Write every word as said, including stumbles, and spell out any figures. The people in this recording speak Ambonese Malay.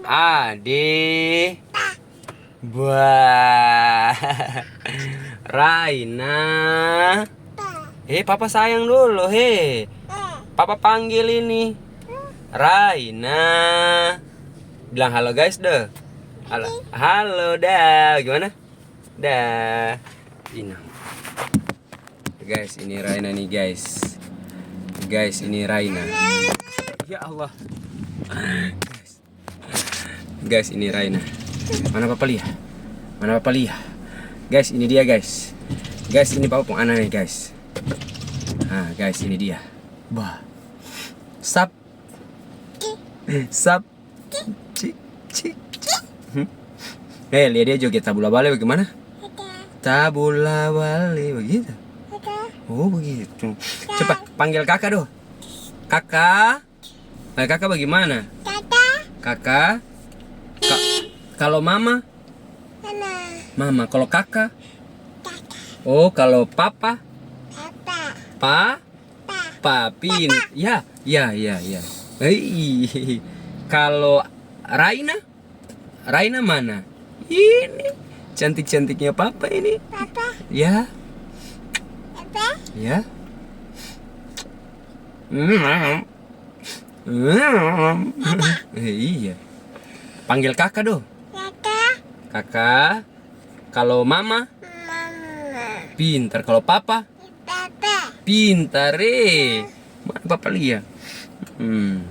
Ade. Buah. Raina. Eh, papa sayang dolo, he. Papa panggil ini. Raina. Bilang halo, guys, deh. Halo. Halo, dah. Gimana? Dah. Inang. Guys, ini Raina nih, guys. Guys, ini Raina. Ya Allah. Guys, ini Raina. Mana Papa Lia? Mana Papa Lia? Guys, ini dia, guys. Guys, ini Papa pung ana nih, guys. Ah, guys, ini dia. Bah. Sap. Sap. Cik, cik. Hmm. Eh, lia dia joget tabula bale bagimana? Tabula bale, begitu? Oh, begitu. Coba panggil kaka do. Kaka. Eh, kaka bagimana? Kaka. Kaka. Ka-, kalo mama? Mama. Mama. Kalo kaka? Kaka. Oh, kalo papa? Papa. Pa? Pa. Pa, pin-, papa. Ya, ya, ya, ya. Hei. Kalo Raina? Raina mana? Ini. Cantik-cantiknya papa ini. Papa. Ya. Papa. Ya. Hmm. Hmm. Papa. Eh, iya. Panggil kaka do. Kaka. Kaka. Kalo mama? Mama. Pintar. Kalo papa? Papa. Pintar, eh. Mana papa lia? Hmm.